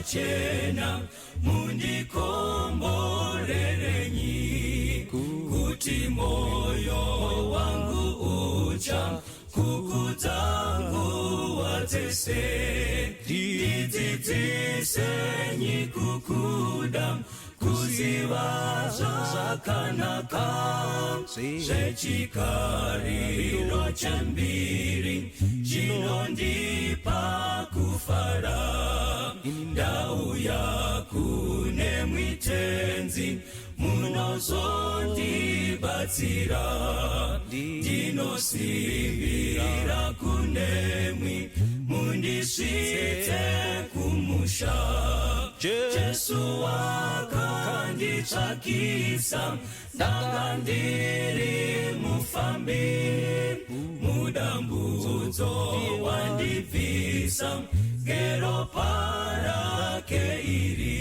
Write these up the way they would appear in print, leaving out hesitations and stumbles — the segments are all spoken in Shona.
Makachena mundikomborerenyi kuti moyo wangu ucha kukudza nguva dzese ndidzidzisenyi kukuda kuziva zvakanaka zvechikariro chembiri chinondipa kufara ndauya kune mwitenzi munozondibatsira ndinosimbira kunemwi mundisvitse kumusha jesu wakanditsvakisa ndanga ndiri mufambi mudambudzo wandibvisa ngeropa rake iri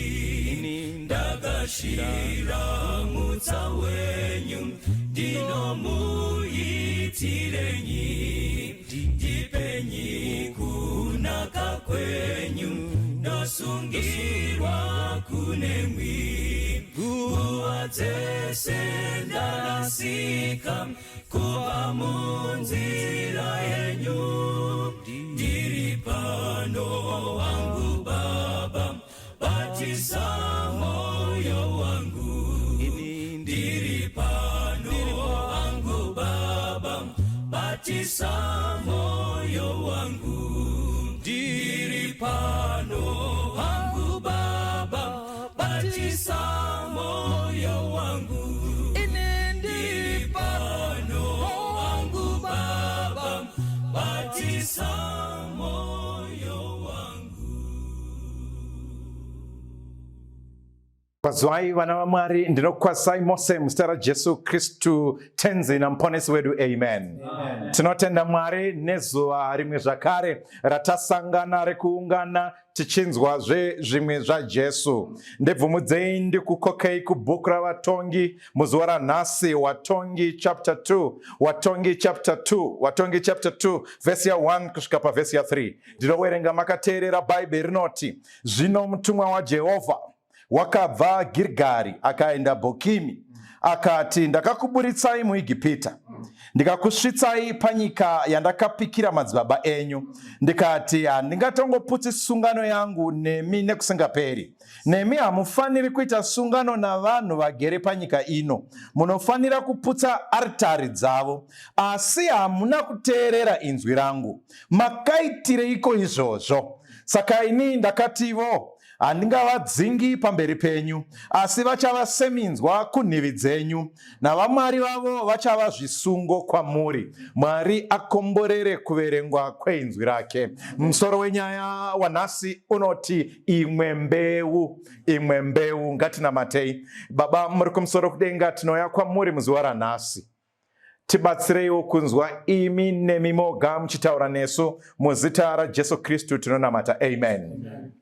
ndagashira mutsa wenyu ndinomuitirenyi ndipenyi kunaka kwenyu ndosungirwa kunemwi nguva dzese ndarasika kubva munzira yenyu ndiri pano wangu baba batisa moyo wangu ndiri pano wangu baba batisa moyo wangu ndiri pano wangu baba batisa moyo wangu ndiri pano wangu baba batisa moyo wangu. Kwazwai vana vaMwari, ndinokukwazisai mose muzita raJesu Kristu Tenzi naMuponesi wedu, amen. Amen. Tinotenda Mwari nezuva rimwe zvakare ratasangana rekuungana tichinzwazve zvimwe zvaJesu. Ndibvumudzei ndikukokei kubhuku raVatongi muzuva ranhasi, Watongi chapter 2, Watongi chapter 2, Watongi chapter 2 vhesi ya 1 kusvika pavhesi ya 3. Ndinowerenga makateerera. Bhaibheri rinoti, Zvino mutumwa waJehovha wakabva Girgari akaenda Bhokimi, akati, Ndakakuburitsai muIgipita, ndikakusvitsai panyika yandakapikira madzibaba enyu, ndikati, Handingatongoputsi sungano yangu nemi nekusingaperi. Nemi hamufaniri kuita sungano navanhu vagere panyika ino, munofanira kuputsa aritari dzavo. Asi hamuna kuteerera inzwi rangu. Makaitireiko izvozvo? Saka ini ndakativo, Handingavadzingi pamberi penyu, asi vachava seminzwa kunhivi dzenyu, navamwari vavo vachava zvisungo kwamuri. Mwari akomborere kuverengwa kweinzwi rake. Musoro wenyaya wanhasi unoti imwe mbeu, imwe mbeu. Ngatinamatei. Baba muri kumusoro kudenga, tinouya kwamuri muzuva ranhasi. Tibatsireiwo kunzwa imi nemi moga muchitaura nesu. Muzita raJesu Kristu tinonamata, amen, amen.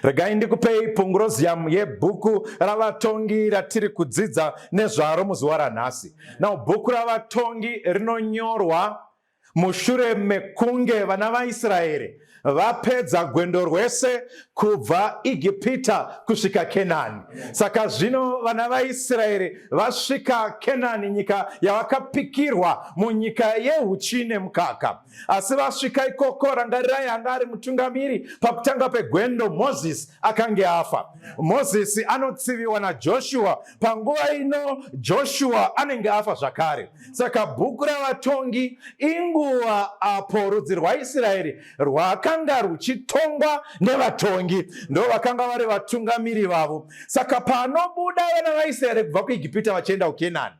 Regai ndikupei punguroziyamu yebhuku raVatongi ratiri kudzidza nezvaro muzuva ranhasi. Now, bhuku raVatongi rinonyorwa mushure mekunge vana vaIsraeri vapedza gwendo rwese kubva Igipita kusvika Kenani. Saka zvino vana vaIsraeri vasvika Kenani, nyika yavakapikirwa, munyika yehuchi nemukaka. Asi vasvika ikoko, rangarirai anga ari mutungamiri pakutanga pegwendo, Mozisi akange afa. Mozisi anotsiviwa naJoshua. Panguva ino Joshua anenge afa zvakare. Saka bhuku raVatongi inguva apo rudzi rwaIsraeri rwakanga ruchitongwa nevatongi, ndo vakanga vari vatungamiri vavo. Saka panobuda vana vaIsraeri kubva kuEgipita vachienda kuKenani,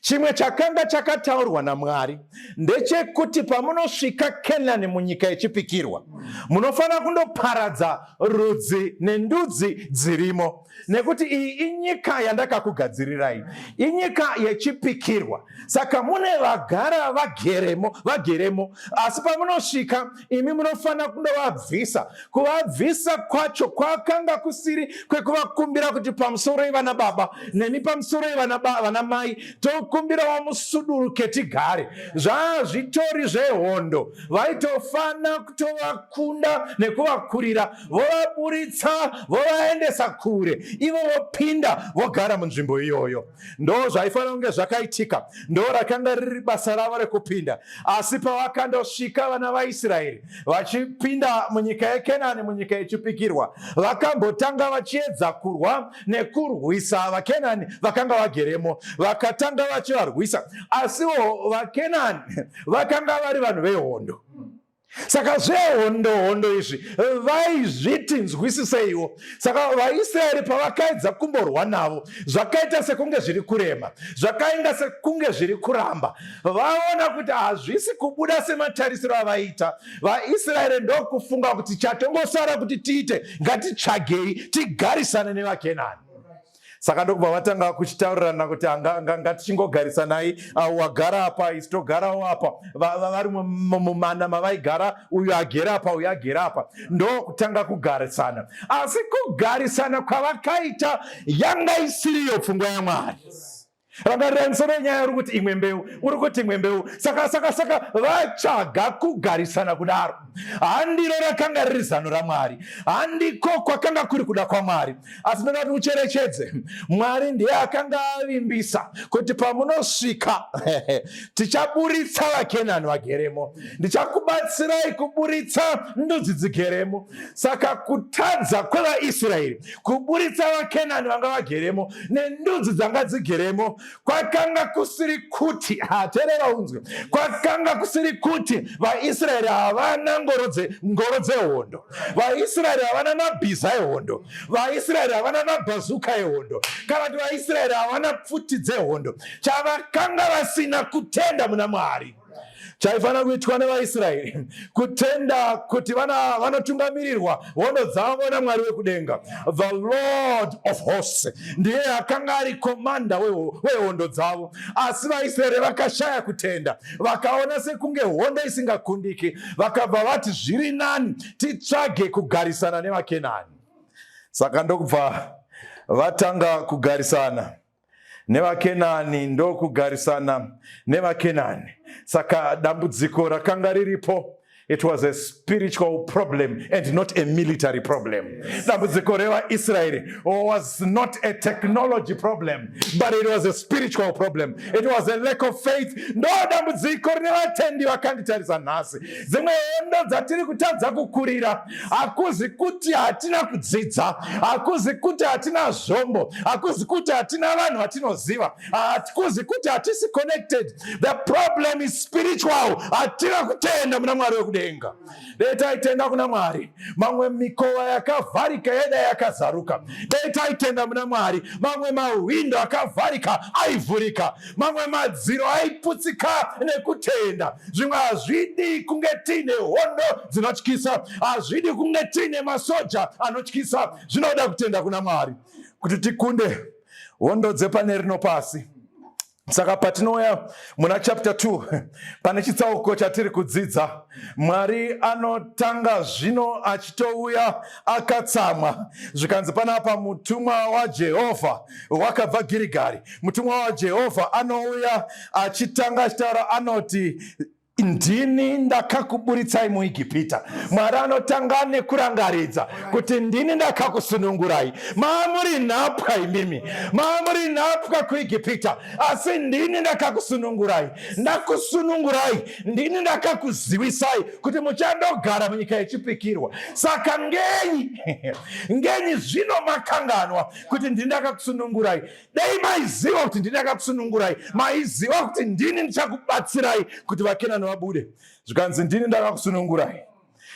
chimwe chakanga chakataurwa naMwari ndechekuti pamunosvika Kenani, munyika yechipikirwa, munofanira kundoparadza rudzi nendudzi dzirimo, nekuti iyi inyika yandakakugadzirirai, inyika yechipikirwa. Saka mune vagara vageremo, vageremo, asi pamunosvika imi munofanira kundovabvisa. Kuvabvisa kwacho kwakanga kusiri kwekuvakumbira kuti pamusoroi vana baba nemi, pamusoroi vana mai. Tinokumbirawo musuduruke tigare. Zvazvitori zvehondo, vaitofana kutovakunda nekuvakurira, vovaburitsa vovaendesa kure, ivo vopinda vogara munzvimbo iyoyo. Ndo zvaifanira kunge zvakaitika, ndo rakanga riri basa ravo rekupinda. Asi pavakandosvika vana vaIsraeri vachipinda munyika yeKenani, munyika yechipikirwa, vakambotanga vachiedza kurwa nekurwisa vaKenani vakanga vageremo, vakatanga vachivarwisa. Asiwo vaKenani vakanga vari vanhu vehondo. Saka zvehondo hondo izvi vaizviti nzwisiseiwo. Saka vaIsraeri pavakaedza kumborwa navo, zvakaita sekunge zviri kurema, zvakaenda sekunge zviri kuramba. Vaona kuti hazvisi kubuda sematarisiro avaita, vaIsraeri ndokufunga kuti chatongosara kuti tiite, ngatitsvagei tigarisane nevaKenani. Saka ndokubva vatanga kuchitaurirana kuti ngatichingogarisanai, wagara apa, isu togarawo apa. Vari mumana mavaigara, uyu agere apa, uyu agere apa, ndokutanga kugarisana. Asi kugarisana kwavakaita yanga isiriyo pfungwa yaMwari. Rangarirai musoro wenyaya uri kuti imwe mbeu, uri kuti imwe mbeu. Saka saka saka vatsvaga kugarisana kudaro, handiro rakanga riri zano raMwari, handiko kwakanga kuri kuda kwaMwari. Asi ndoda kuti ucherechedze, Mwari ndiye akanga avimbisa kuti pamunosvika tichaburitsa vaKenani vageremo, ndichakubatsirai kuburitsa ndudzi dzigeremo. Saka kutadza kwevaIsraeri kuburitsa vaKenani vanga vageremo nendudzi dzanga dzigeremo kwakanga kusiri kuti, haterera unzwe, kwakanga kusiri kuti vaIsraeri havana ngoro dzehondo, vaIsraeri havana mabhiza ehondo, vaIsraeri havana mabhazuka ehondo, kana kuti vaIsraeri havana pfuti dzehondo. Chavakanga vasina kutenda muna Mwari. Chaifanira kuitwa nevaIsraeri kutenda kuti vana vanotungamirirwa hondo dzavo naMwari wekudenga, the Lord of hosts, ndiye akanga ari komanda wehondo dzavo. Asi vaIsraeri vakashaya kutenda, vakaona sekunge hondo isingakundiki, vakabva vati zviri nani titsvage kugarisana nevaKenani. Saka ndokubva vatanga kugarisana nevaKenani, ndokugarisana nevaKenani. Saka dambudziko rakanga riripo, it was a spiritual problem and not a military problem. Dambudziko revaIsraeri was not a technology problem, but it was a spiritual problem. It was a lack of faith. Ndo dambudziko rine vatendi vakanditarisa nhasi. Dzimwe hondo dzatiri kutadza kukurira, hakuzi kuti hatina kudzidza, hakuzi kuti hatina zvombo, hakuzi kuti hatina vanhu vatinoziva, hakuzi kuti hatisi connected. The problem is spiritual. Hatina kutenda muna Mwari wekudenga. Dai taitenda kuna Mwari, mamwe mikova yakavharika yaida yakazaruka. Dai taitenda muna Mwari, mamwe mahwindo akavharika aivhurika, mamwe madziro aiputsika nekutenda. Zvimwe hazvidi kunge tiine hondo dzinotyisa, hazvidi kunge tiine masoja anotyisa. Zvinoda kutenda kuna Mwari kuti tikunde hondo dzepane rino pasi. Saka patinouya muna chapter 2, pane chitsauko chatiri kudzidza, Mwari anotanga zvino achitouya akatsamwa. Zvikanzi panapa, mutumwa waJehovha wakabva Girigari. Mutumwa waJehovha anouya achitanga achitaura, anoti, ndini ndakakuburitsai muIgipita. Mwari anotanga nekurangaridza kuti ndini ndakakusunungurai. Maamuri nhapwa imimi, maamuri nhapwa kuIgipita, asi ndini ndakakusunungurai. Ndakusunungurai, ndini ndakakuzivisai kuti muchandogara munyika yechipikirwa. Saka ngenyi ngenyi zvino makanganwa kuti ndini ndakakusunungurai? Dai maiziva kuti ndini ndakakusunungurai, maiziva kuti ndini ndichakubatsirai kuti vaKenani vabude. Zvikanzi, ndini ndakakusunungurai,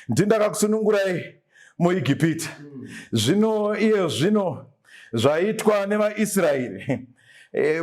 ndini ndakakusunungurai muIgipita. Zvino iye zvino zvaitwa nevaIsraeri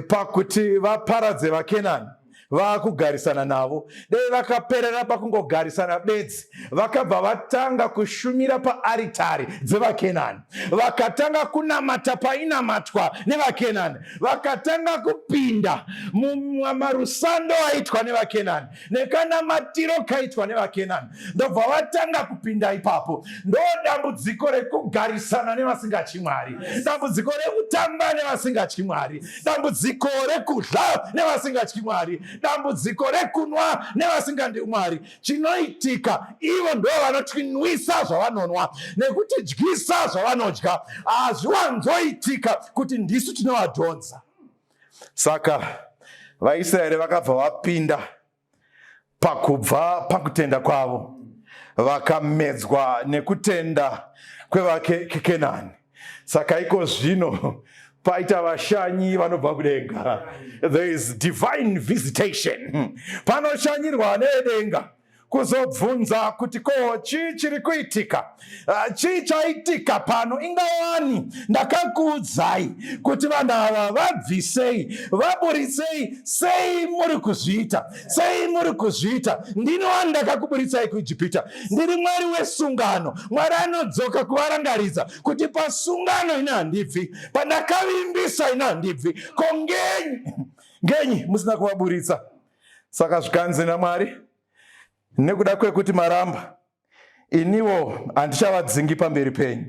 pakuti vaparadze vaKenani. Vakugarisana navo, dei vakaperera pakungogarisana bedzi, vakabva vatanga kushumira paaritari dzevaKenani, vakatanga kunamata painamatwa nevaKenani, vakatanga kupinda mumarusando aitwa nevaKenani nekanamatiro kaitwa nevaKenani, ndobva vatanga kupinda ipapo. Ndo dambudziko rekugarisana nevasingatyi Mwari, dambudziko rekutamba nevasingatyi Mwari, dambudziko rekudla nevasingatyi Mwari, dambudziko rekunwa nevasingandi Mwari. Chinoitika, ivo ndo vanotinwisa zvavanonwa nekutidyisa zvavanodya. Hazviwanzoitika kuti ndisu tinovadhonza. Saka vaIsraeri vakabva vapinda pakubva pakutenda kwavo, vakamedzwa nekutenda kwevaKenani. Saka iko zvino paita vashanyi vanobva kudenga. There is divine visitation. Panoshanyirwa nedenga kuzobvunza kuti ko chii chiri kuitika? Chii chaitika pano? Ingawani ndakakuudzai kuti vanhu ava vabvisei, vaburitsei. Sei muri kuzviita? Sei muri kuzviita? Ndini wani ndakakuburitsai kuIjipita. Ndiri Mwari wesungano. Mwari anodzoka kuvarangaridza kuti pasungano ina handibvi, pandakavimbisa ina handibvi. Ko ngenyi ngenyi musina kuvaburitsa? Saka zvikanzi naMwari, nekuda kwekuti maramba, iniwo handichavadzingi pamberi penyu,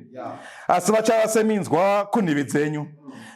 asi vachava seminzwa kunhivi dzenyu,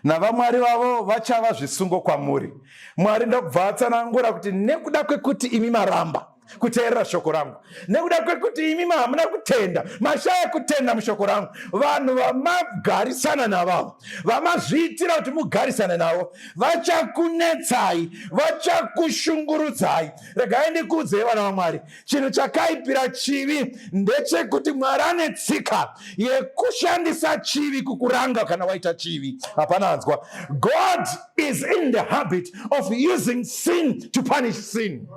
navamwari vavo vachava zvisungo kwamuri. Mwari ndokubva atsanangura kuti nekuda kwekuti imi maramba kuteerera shoko rangu, nekuda kwekuti imi hamuna kutenda, mashaya kutenda mushoko rangu, vanhu vamagarisana navavo, vamazviitira kuti mugarisane navo, vachakunetsai, vachakushungurudzai. Regai ndikuudzei, vana vaMwari, chinhu chakaipira chivi ndechekuti Mwari ane tsika yekushandisa chivi kukuranga kana waita chivi. Hapana anzwa. God is in the habit of using sin to punish sin.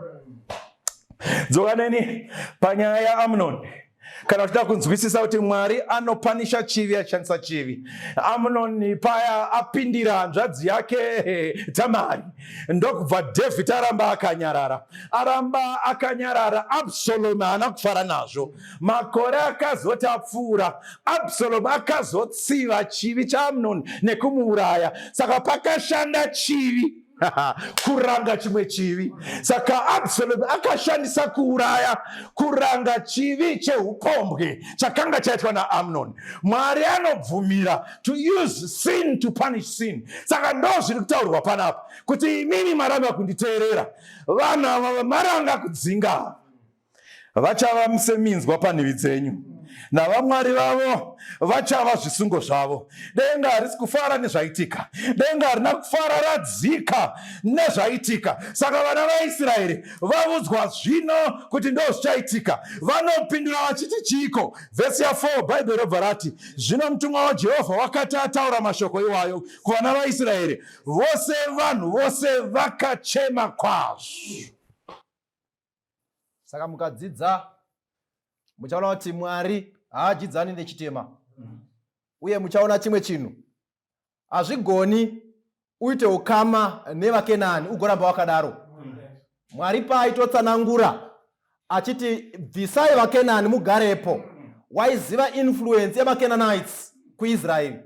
Dzoka neni panyaya yaAmnoni kana uchida kunzwisisa kuti Mwari anopanisha chivi achishandisa chivi. Amnoni paya apindira hanzvadzi yake Tamari, ndokubva David aramba akanyarara. Aramba akanyarara, Absalom haana kufara nazvo. Makore akazoti apfuura, Absalom akazotsiva chivi chaAmnoni nekumuuraya. Saka pakashanda chivi kuranga chimwe chivi. Saka Absalom akashandisa kuuraya kuranga chivi cheupombwe chakanga chaitwa naAmnon. Mwari anobvumira to use sin to punish sin. Saka ndo zviri kutaurwa panapa kuti imimi maramba kunditeerera, vanhu ava vamaranga kudzinga vachava seminzwa panhivi dzenyu, navamwari vavo vachava zvisungo zvavo. Denga harisi kufara nezvaitika. Denga harina kufara, radzika nezvaitika. Saka vana vaIsraeri vavudzwa zvino kuti ndo zvichaitika. Vanopindura vachiti chiiko? Vhesi ya4, Bhaibheri robva rati, zvino mutumwa waJehovha wakati ataura mashoko iwayo kuvana vaIsraeri vose, vanhu vose vakachema kwazvo. Saka mukadzidza muchaona kuti Mwari haadyidzani nechitema. Uye muchaona chimwe chinhu, hazvigoni uite ukama nevaKenani ugoramba wakadaro. Mwari paaitotsanangura achiti bvisai vaKenani mugarepo, waiziva influence yemaKenanites kuIsraeri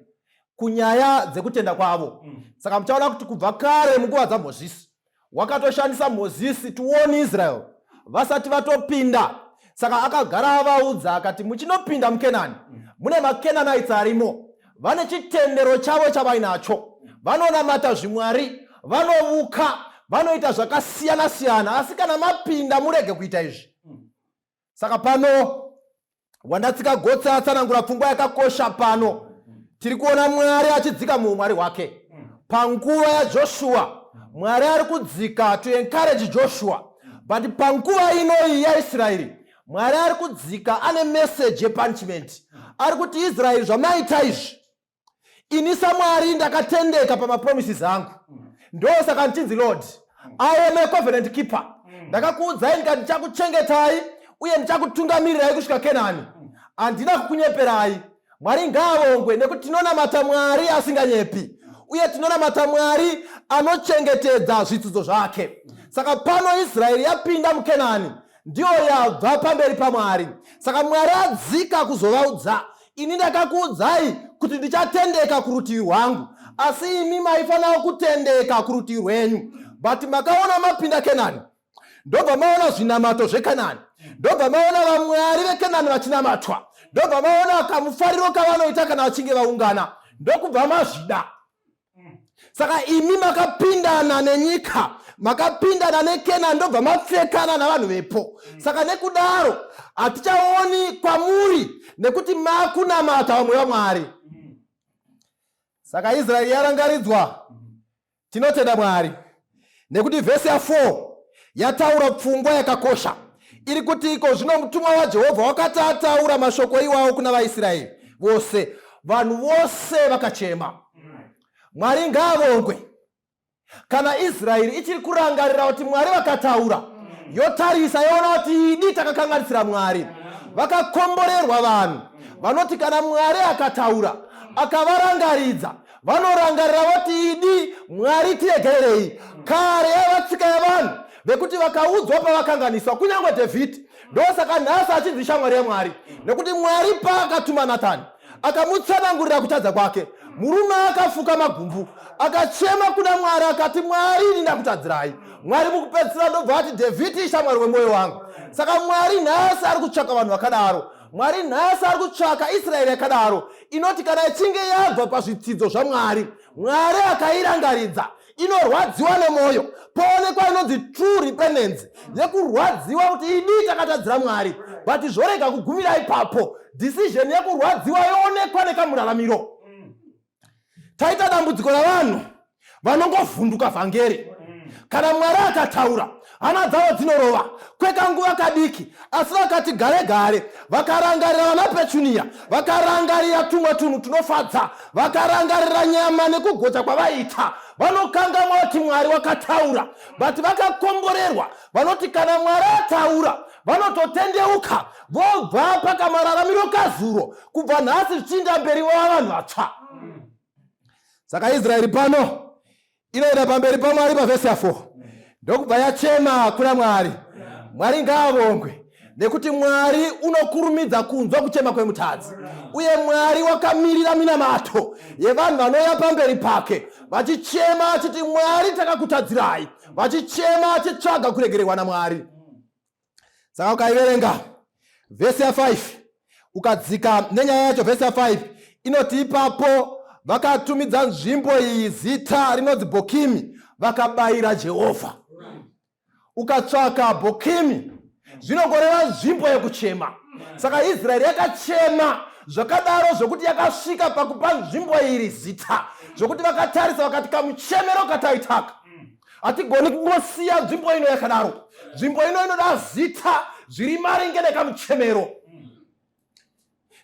kunyaya dzekutenda kwavo. Saka muchaona kuti kubva kare munguva dzaMozisi, wakatoshandisa Mozisi to warn Israel vasati vatopinda. Saka akagara avaudza akati, muchinopinda muKenani, mune maKenanites arimo, vane chitendero chavo chavainacho, vanonamata zvimwari, vanovuka, vanoita zvakasiyana siyana, asi kana mapinda murege kuita izvi. Saka pano wandatsika gotsi atsanangura pfungwa yakakosha pano. Tiri kuona Mwari achidzika muumwari hwake panguva yaJoshua. Mwari ari kudzika to encourage Joshua, but panguva inoyi yaIsraeri, Mwari ari kudzika ane message yepunishment. Ari kuti, Israeri, zvamaita izvi, ini saMwari ndakatendeka pamapromises angu, ndosaka ndichinzi Lord. I am a covenant keeper. Ndakakuudzai ndikati ndichakuchengetai uye ndichakutungamirirai kusvika Kenani. Handina kukunyeperai. Mwari ngaavongwe, nekuti tinonamata Mwari asinganyepi, uye tinonamata Mwari anochengetedza zvitsidzo zvake. Saka pano Israeri yapinda muKenani, ndiyo yabva pamberi paMwari. Saka Mwari adzika kuzovaudza, ini ndakakuudzai kuti ndichatendeka kurutivi rwangu, asi imi maifanira kutendeka kurutivi rwenyu. But makaona mapinda Kenani, ndobva maona zvinamato zveKenani, ndobva maona vamwari veKenani vachinamatwa, ndobva maona kamufariro kavanoita kana vachinge vaungana, ndokubva mazvida. Saka imi makapindana nenyika, makapindana neKenani, ndobva mapfekana navanhu vepo. Saka nekudaro hatichaoni kwamuri, nekuti makunamata vamwe vamwari. Saka Israeri yarangaridzwa. Tinotenda Mwari nekuti vhesi ya4 yataura pfungwa yakakosha iri kuti iko zvino mutumwa waJehovha wakati ataura mashoko iwawo kuna vaIsraeri vose, vanhu vose vakachema. Mwari ngaavongwe. Kana Israeri ichiri kurangarira kuti Mwari vakataura, yotarisa yoona kuti idi takakanganisira Mwari. Vakakomborerwa vanhu vanoti kana Mwari akataura akavarangaridza, vanorangarira voti idi Mwari tiregererei. Kare yaiva tsika yavanhu vekuti vakaudzwa pavakanganiswa, kunyange Dhavhidhi. Ndosaka nhasi achinzi shamwari yaMwari, nekuti Mwari paakatuma Nathani akamutsanangurira kutadza kwake, murume akafuka magumbu akachema kuna Mwari akati, Mwari ini ndakutadzirai. Mwari mukupedzisira ndobva ati Dhavhidhi ishamwari wemwoyo wangu. Saka Mwari nhasi ari kutsvaka vanhu vakadaro. Mwari nhasi ari kutsvaka Israeri yakadaro, inoti kana ichinge yabva pazvitsidzo zvaMwari, Mwari akairangaridza, inorwadziwa nemwoyo, poonekwa inonzi true repentance yekurwadziwa kuti idi takatadzira Mwari, but zvorega kugumira ipapo. Decision yekurwadziwa yoonekwa nekamuraramiro. Taita dambudziko ravanhu vanongovhunduka vhangeri. Kana Mwari akataura, hana dzavo dzinorova kwekanguva kadiki, asi vakati gare gare vakarangarira vana Petunia, vakarangarira tumwe tunhu tunofadza, vakarangarira nyama nekugocha kwavaita, vanokangamwa kuti Mwari wakataura. But vakakomborerwa vanoti kana Mwari ataura vanototendeuka, vobva pakamararamiro kazuro, kubva nhasi zvichiinda mberi vova vanhu vatsva. Saka Israeri pano inoenda pamberi paMwari pavhesi ya4, ndokubva yachema kuna Mwari. Mwari ngaavongwe, nekuti Mwari unokurumidza kunzwa kuchema kwemutadzi, uye Mwari wakamirira minamato yevanhu vanouya pamberi pake vachichema vachiti, Mwari takakutadzirai, vachichema vachitsvaga kuregererwa naMwari. Saka ukaiverenga vhesi ya5 ukadzika nenyaya yacho, vhesi ya5 inoti ipapo vakatumidza nzvimbo iyi zita rinonzi Bhokimi, vakabayira Jehovha. Ukatsvaka Bhokimi zvinongoreva nzvimbo yekuchema. Saka Israeri yakachema zvakadaro zvokuti yakasvika pakupa nzvimbo iri zita, zvokuti vakatarisa vakati kamuchemero kataitaka hatigoni kungosiya nzvimbo ino yakadaro. Nzvimbo ino inoda zita zviri maringe nekamuchemero.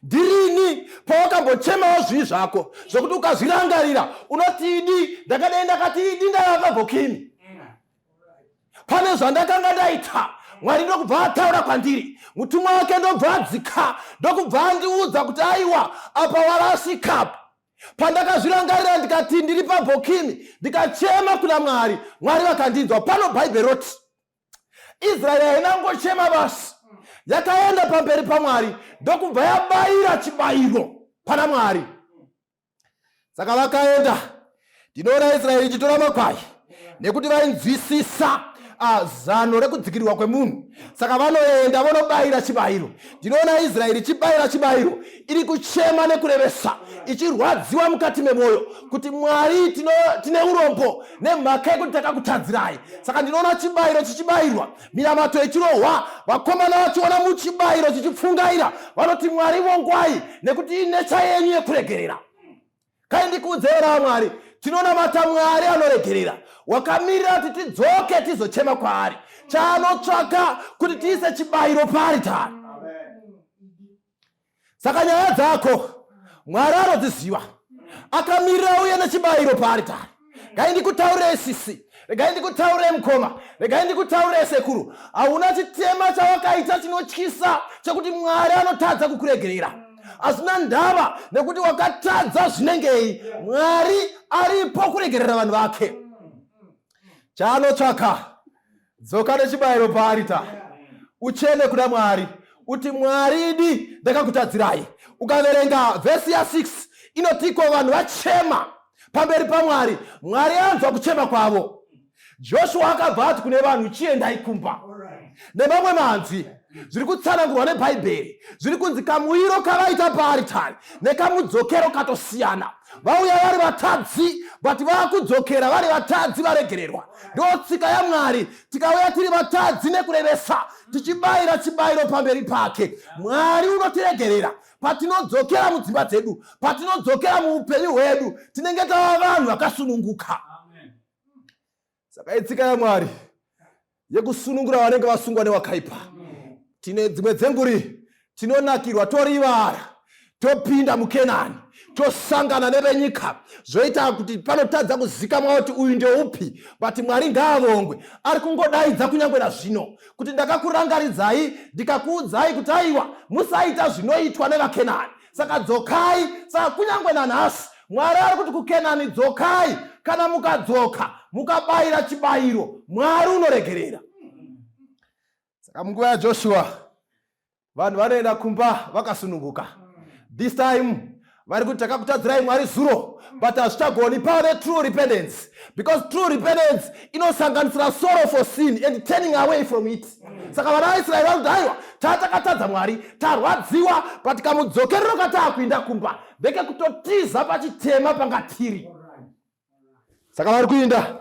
Ndirini pawakambochemawo zvivi zvako zvokuti ukazvirangarira unoti idi ndakadai ndakati idi ndaiva paBhokimi, pane zvandakanga ndaita, Mwari ndokubva ataura kwandiri, mutumwa wake ndobva adzika ndokubva andiudza kuti aiwa, apa warasika. Pandakazvirangarira ndikati ndiri paBhokimi, ndikachema kuna Mwari, Mwari vakandinzwa. Pano Bhaibheri roti Israeri haina kungochema basi, yakaenda pamberi paMwari ndokubva yabayira chibayiro pana Mwari. Saka vakaenda, ndinoona Israeri ichitora makwai nekuti vainzwisisa zano rekudzikirirwa kwemunhu. Saka vanoenda vonobayira chibayiro. Ndinoona Israeri ichibayira chibayiro, iri kuchema nekurevesa, ichirwadziwa mukati memwoyo kuti Mwari tine urombo nemhaka yekuti takakutadzirai. Saka ndinoona chibayiro chichibayirwa, minamato ichirohwa, vakomana vachiona muchibayiro chichipfungaira, vanoti Mwari vongwai nekuti inecha yenyu yekuregerera. Kai ndikuudzei raMwari, tinonamata Mwari anoregerera, wakamirira kuti tidzoke tizochema kwaari. Chaanotsvaka kuti tiise chibayiro paaritari. Saka nyaya dzako Mwari anodziziva, akamirira uye nechibayiro paaritari. Regai ndikutaurire sisi, regai ndikutaurire mukoma, regai ndikutaurire sekuru, hauna chitema chawakaita chinotyisa chekuti Mwari anotadza kukuregerera. Hazvina ndava nekuti wakatadza zvinengei, Mwari aripo kuregerera vanhu vake. Chaanotsvaka Dzoka nechibayiro paarita, ucheme kuna Mwari, uti, "Mwari, idi ndakakutadzirai." Ukaverenga vhesi ya6, inotiko vanhu vachema pamberi paMwari, Mwari anzwa kuchema kwavo. Joshua akabva ati kune vanhu, "Chiendai kumba." Nemamwe manzwi, zviri kutsanangurwa neBhaibheri zviri kunzi kamuyiro kavaita paaritari nekamudzokero katosiyana. Vauya vari vatadzi, but vaakudzokera vari vatadzi varegererwa. Ndo tsika yaMwari. Tikauya tiri vatadzi nekurevesa, tichibayira chibayiro pamberi pake, Mwari unotiregerera. Patinodzokera mudzimba dzedu, patinodzokera muupenyu hwedu, tinenge tava vanhu vakasununguka. Saka itsika yaMwari yekusunungura vanenge vasungwa newakaipa. Tine dzimwe dzenguri tinonakirwa, torivara, topinda muKenani, tosangana nevenyika, zvoita kuti panotadza kuzikamwa kuti uyu ndeupi. But Mwari ngaavongwe, ari kungodaidza kunyange nazvino kuti, "Ndakakurangaridzai, ndikakuudzai kuti aiwa, musaita zvinoitwa nevaKenani, saka dzokai." Saka kunyange nanhasi Mwari ari kuti kuKenani, "Dzokai." Kana mukadzoka, mukabayira chibayiro, Mwari unoregerera. Saka munguva yaJoshua vanhu vanoenda kumba vakasununguka. This time vari kuti, "Takakutadzirai Mwari zuro, but hazvichagoni." Pave true repentance, because true repentance inosanganisira sorrow for sin and turning away from it. Saka vana vaIsraeri vari kuti, "Aiwa, tatakatadza Mwari, tarwadziwa, but kamudzokerero kataakuinda kumba ndekekutotiza pachitema pangatiri." Saka vari kuinda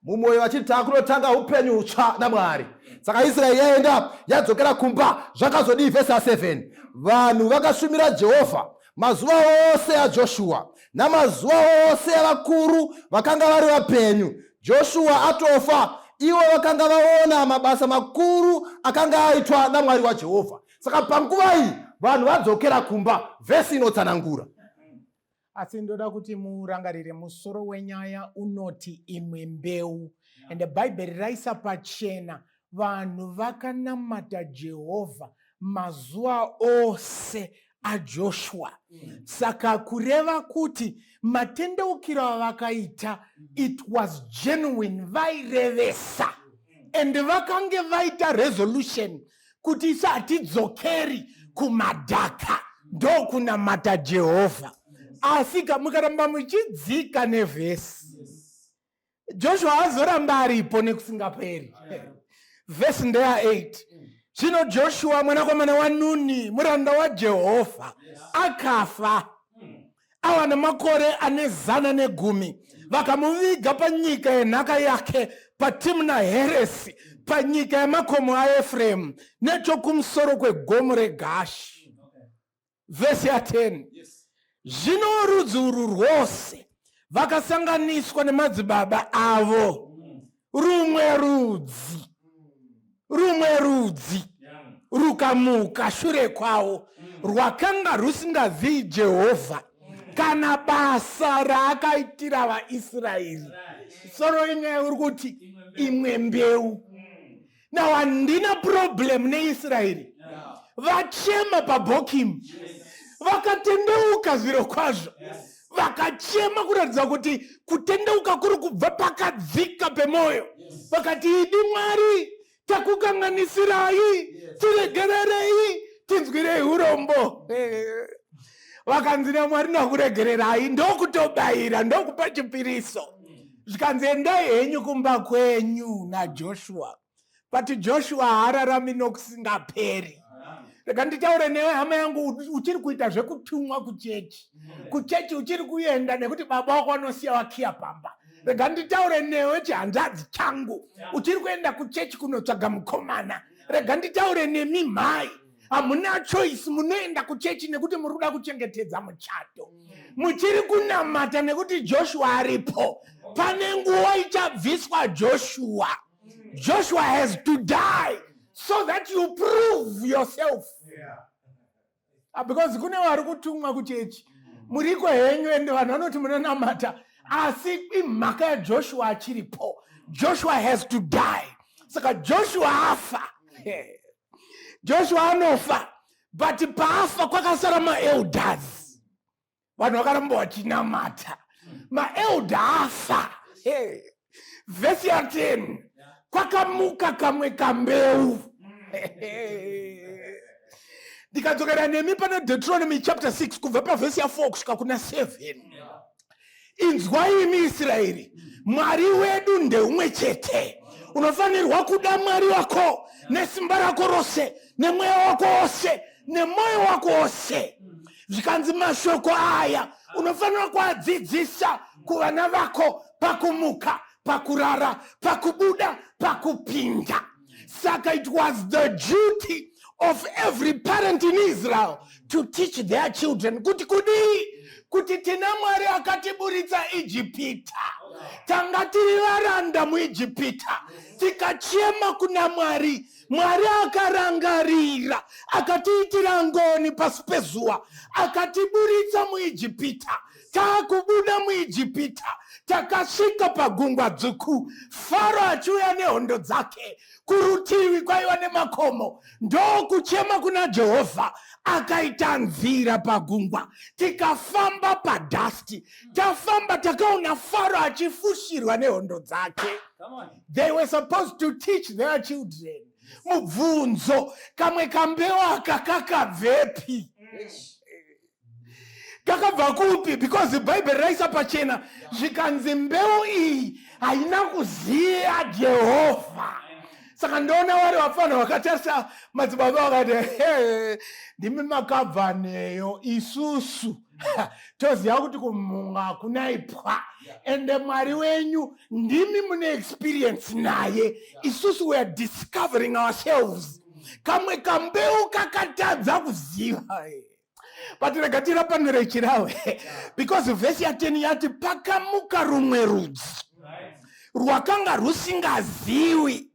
mumwoyo vachiti, "Taakunotanga upenyu hutsva naMwari." Saka Israeri yaenda, yadzokera kumba. Zvakazodii? Vhesi ya7: Vanhu vakashumira Jehovha mazuva ose aJoshua namazuva ose avakuru vakanga vari vapenyu Joshua atofa. Ivo vakanga vaona mabasa makuru akanga aitwa naMwari waJehovha. Saka panguva iyi vanhu vadzokera kumba, vhesi inotsanangura. Asi ndoda kuti murangarire musoro wenyaya unoti "Imwe mbeu". Ende Bhaibheri raisa pachena, vanhu vakanamata Jehovha mazuva ose aJoshua. Saka kureva kuti matendeukiro avakaita, it was genuine, vairevesa, and vakange vaita resolution kuti isu hatidzokeri kumadhaka, ndokunamata Jehovha. Asi mukaramba muchidzika nevhesi, Joshua azoramba aripo nekusingaperi. Vhesi ndeya8: Zvino Joshua mwanakomana waNuni, muranda waJehovha, akafa ava namakore ane 110. Vakamuviga panyika yenhaka yake paTimna Heresi, panyika yamakomo aEfremu, nechokumusoro kwegomo reGashi. Vhesi ya10: Zvino rudzi urwu rwose vakasanganiswa nemadzibaba avo, rumwe rudzi rukamuka shure kwavo rwakanga rusingazii Jehovha kana basa raakaitira vaIsraeri. Soro inyaya uri kuti imwe mbeu. Now, handina problem neIsraeri. Vachema paBhokimu, vakatendeuka zviro kwazvo, vakachema kuratidza kuti kutendeuka kuri kubva pakadzika pemwoyo. Vakati, "Idi Mwari, takukanganisirai, tiregererei, tinzwirei urombo." Vakanzi naMwari, "Nakuregererai." Ndokutobayira, ndokupa chipiriso. Zvikanzi, "Endai henyu kumba kwenyu naJoshua." But Joshua haararami nokusingaperi. Rega nditaure newe, hama yangu, uchiri kuita zvekutumwa kuchechi. Kuchechi uchiri kuenda nekuti baba wako vanosiya wakiya pamba. Rega nditaure newe, chihanzvadzi changu, uchiri kuenda kuchechi kunotsvaga mukomana. Rega nditaure nemi, mhai, hamuna choice, munoenda kuchechi nekuti muri kuda kuchengetedza muchato. Muchiri kunamata nekuti Joshua aripo. Pane nguva ichabviswa Joshua. Joshua has to die so that you prove yourself. Ah, because kune vari kutumwa kuchechi, muriko henyu, ende vanhu vanoti munonamata, asi imhaka yaJoshua achiripo. Joshua has to die. Saka Joshua afa, Joshua anofa, but paafa kwakasara maelders. Vanhu vakaramba vachinamata, maelder afa. Vhesi ya10: Kwakamuka kamwe kambeu. Ndikadzokera nemi pana Deuteronomy chapter 6 kubva pavhesi ya4 kusvika kuna 7. Inzwai imi Israeri, Mwari wedu ndeumwe chete. Unofanirwa kuda Mwari wako nesimba rako rose, nemweya wako wose, nemwoyo wako wose. Zvikanzi mashoko aya unofanira kuadzidzisa kuvana vako pakumuka, pakurara, pakubuda, pakupinda. Saka it was the duty of every parent in Israel to teach their children kuti kudii, kuti tina Mwari akatiburitsa Ijipita. Tanga tiri varanda muIjipita, tikachema kuna Mwari. Mwari akarangarira, akatiitira ngoni pasi pezuva, akatiburitsa muIjipita. Taakubuda muIjipita, takasvika pagungwa Dzvuku, Faro achiuya nehondo dzake. Kurutivi kwaiva nemakomo, ndokuchema kuna Jehovha, akaita nzira pagungwa, tikafamba padhasti. Tafamba, takaona Faro achifushirwa nehondo dzake. They were supposed to teach their children. Mubvunzo, kamwe kambeu aka kakabvepi? Kakabva kupi? Because Bhaibheri raisa pachena, zvikanzi mbeu iyi haina kuziva Jehovha. Saka ndoona vari vapfanha vakatarisa madzibaba vakati, "Ndimi makabva neyo, isusu toziva kuti kumhunga hakuna ipwa, ende Mwari wenyu ndimi mune experience naye. Isusu we are discovering ourselves." Kamwe kambeu kakatadza kuziva. But rega tirapanure chirawe, because vhesi ya10 yati pakamuka rumwe rudzi rwakanga rusingaziwi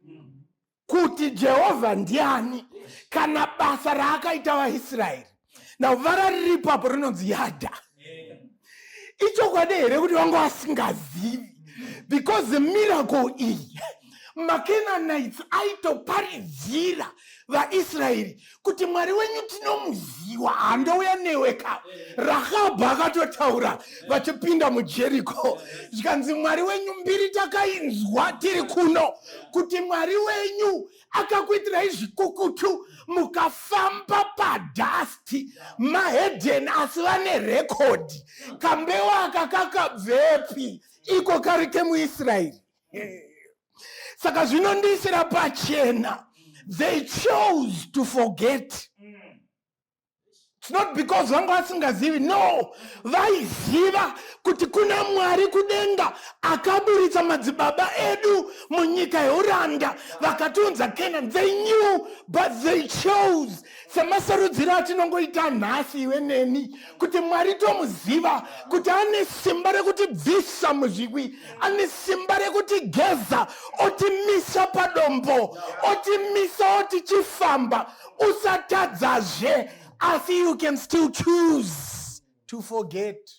kuti Jehovha ndiani kana basa raakaita vaIsraeri. Now vara riripo apo rinonzi yada. Ichokwadi here kuti vanga vasingazivi? Because miracle iyi, maCanaanites aitoparidzira vaIsraeri kuti Mwari wenyu tinomuziwa, handouya newe ka. Rahabhu akatotaura vachipinda muJeriko, zvikanzi Mwari wenyu mbiri takainzwa tiri kuno, kuti Mwari wenyu akakuitirai zvikukutu mukafamba padhasti. Mahedheni, asi vane rekodhi. Kambeu aka kakabvepi iko kari kemuIsraeri? Saka zvinondiisira pachena, they chose to forget. It's not because vanga vasingazivi. No, vaiziva kuti kuna Mwari kudenga akaburitsa madzibaba edu munyika yeuranda, vakatiunza Canaan. They knew, but they chose, semasarudziro atinongoita nhasi iwe neni, kuti Mwari tomuziva kuti ane simba rekutibvisa muzvikwi, ane simba rekutigeza, otimisa padombo, otimisa, otichifamba, usatadzazve. Asi you can still choose to forget.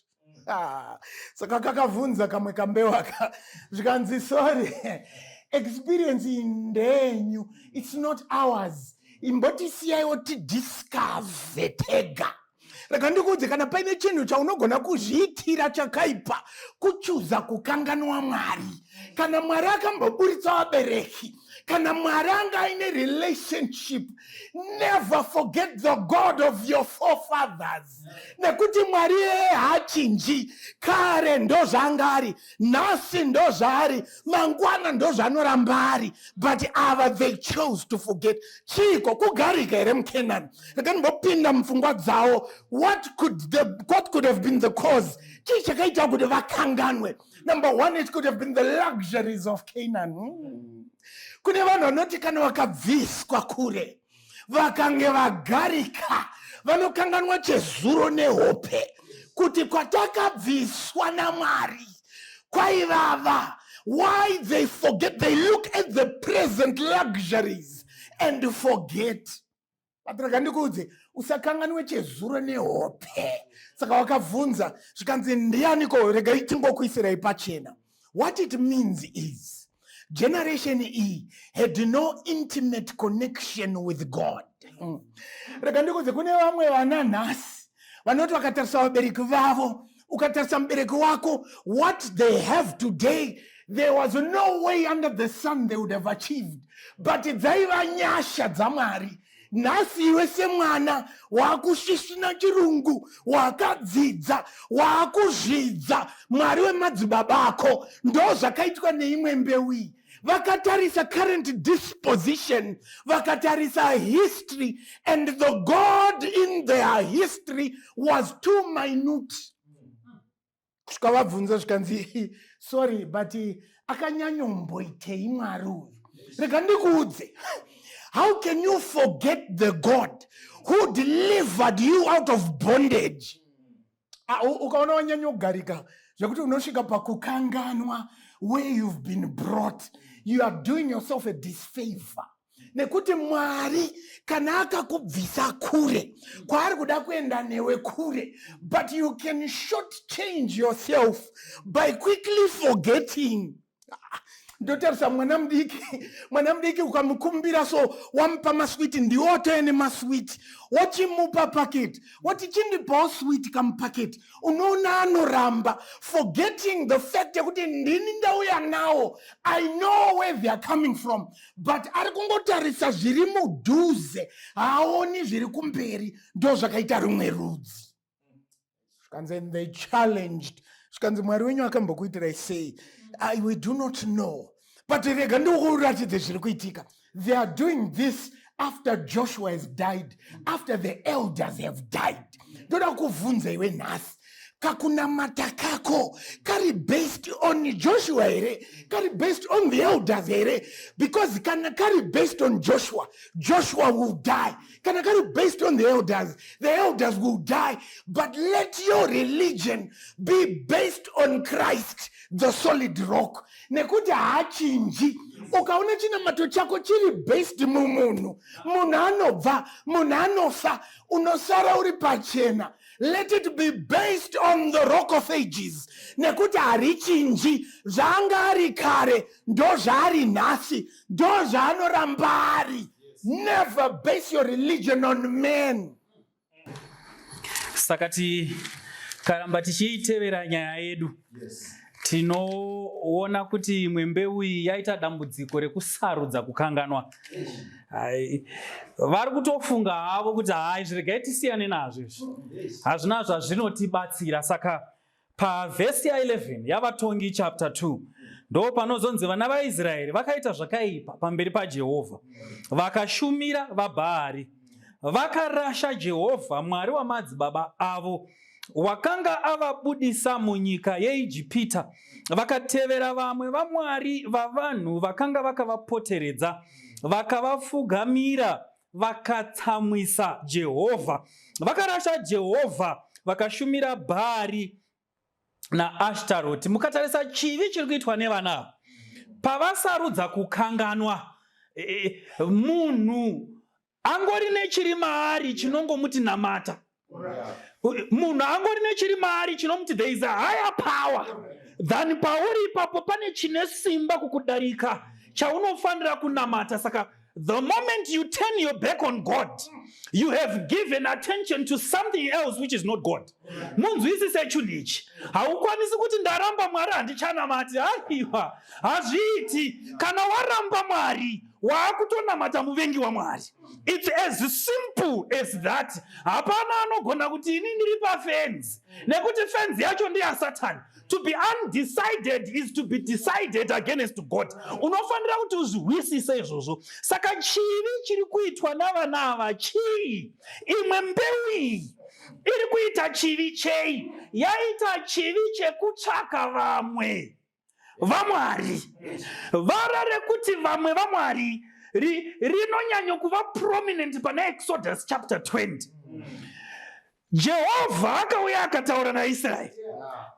Ah, saka kakavhunza kamwe kambewaka, zvikanzi, "Sorry, experience iyi ndenyu, it's not ours. Imbotisiyaiwo tidiscover tega." Rega ndikuudze, kana paine chinhu chaunogona kuzviitira chakaipa, kuchuza kukanganwa Mwari. Kana Mwari akamboburitsa vabereki, kana Mwari anga aine relationship, never forget the God of your forefathers, nekuti Mwari iyeye haachinji. Kare ndo zvaanga ari, nhasi ndo zvaari, mangwana ndo zvaanoramba ari. But ava, they chose to forget. Chiiko? Kugarika here muCanaan? Rega ndimbopinda mupfungwa dzavo. What could have been the cause? Chii chakaita kuti vakanganwe? Number one, it could have been the luxuries of Canaan. Kune vanhu vanoti kana vakabviswa kure, vakange vagarika, vanokanganwa chezuro nehope, kuti kwatakabviswa naMwari kwaivava. Why they forget? They look at the present luxuries and forget. But rega ndikuudze, usakanganwe chezuro nehope. Saka wakabvunza, zvikanzi, "Ndianiko?" Regai tingokuisirai pachena. What it means is generation e had no intimate connection with God. Rega ndikuudze, kune vamwe vana nhasi vanoti vakatarisa vabereki vavo, ukatarisa mubereki wako, what they have today, There was no way under the sun they would have achieved, but dzaiva nyasha dzaMwari. Nhasi iwe semwana waakusvisvina chirungu, wakadzidza, waakuzvidza Mwari wemadzibaba ako. Ndo zvakaitwa neimwe mbeu iyi. Vakatarisa current disposition, vakatarisa history, and the God in their history was too minute. Kusvika vabvunza, zvikanzi, "Sorry, but akanyanyomboitei Mwari uyu?" Rega ndikuudze, how can you forget the God who delivered you out of bondage? Ah, ukaona wanyanyogarika zvekuti unosvika pakukanganwa where you've been brought, you are doing yourself a disfavor, nekuti Mwari kana akakubvisa kure kwaari kuda kuenda newe kure, but you can short change yourself by quickly forgetting. Ah, ndotarisa mwana mudiki. Mwana mudiki ukamukumbira so, wamupa maswiti, ndiwotoe nemaswiti, wochimupa paketi, woti, "Chindipawo switi kamupaketi," unoona anoramba, forgetting the fact yekuti ndini ndauya nawo. I know where they are coming from, but ari kungotarisa zviri mudhuze, haaoni zviri kumberi. Ndo zvakaita rumwe rudzi. Zvikanzi, and they challenged, zvikanzi, "Mwari wenyu akambokuitirai sei?" "We do not know, but rega ndikuratidze zviri kuitika." They are doing this after Joshua has died, after the elders have died. Ndoda kuvhunza iwe nhasi, kakunamata kako kari based on Joshua here? Kari based on the elders here? Because kana kari based on Joshua, Joshua will die. Kana kari based on the elders, the elders will die. But let your religion be based on Christ, the solid rock, nekuti haachinji. Ukaona chinamato chako chiri based mumunhu, munhu anobva, munhu anofa, unosara uri pachena. Let it be based on the Rock of Ages, nekuti harichinji. Zvaanga ari kare ndo zvaari nhasi, ndo zvaanoramba ari. Never base your religion on man. Saka tikaramba tichiitevera nyaya yedu, tinoona kuti imwe mbeu iyi yaita dambudziko rekusarudza kukanganwa. Ai, vari kutofunga havo kuti, "Hai, zviregai tisiyane nazvo izvi, hazvina zvazvinotibatsira." Saka pavhesi ya11 yaVatongi chapter 2 ndo panozonzi vana vaIsraeri vakaita zvakaipa pamberi paJehovha, vakashumira vaBhaari, vakarasha Jehovha Mwari wamadzibaba avo, wakanga avabudisa munyika yeIjipita, vakatevera vamwe vamwari vavanhu vakanga vakavapoteredza, vakavafugamira, vakatsamwisa Jehovha. Vakarasha Jehovha, vakashumira Bhaari naAshtaroti. Mukatarisa chivi chiri kuitwa nevana ava pavasarudza kukanganwa, munhu angori nechiri maari chinongomuti namata. Munhu angori nechiri maari chinomuti there is a higher power than pauri ipapo, pane chine simba kukudarika chaunofanira kunamata. Saka the moment you turn your back on God, you have given attention to something else which is not God. Munzwisise chinhu ichi. Haukwanisi kuti, "Ndaramba Mwari, handichanamati." Aiwa, hazviiti. Kana waramba Mwari, waakutonamata muvengi waMwari. It's as simple as that. Hapana anogona kuti, "Ini ndiri pafenzi," nekuti fenzi yacho ndeyasatani. To be undecided is to be decided against God. Unofanira kuti uzvihwisise izvozvo. Saka chivi chiri kuitwa navana ava chii? Imwe mbeu iyi iri kuita chivi chei? Yaita chivi chekutsvaka vamwe vamwari. Vara rekuti vamwe vamwari rinonyanya kuva prominent pana Exodus chapter 20. Jehovha akauya akataura naIsraeri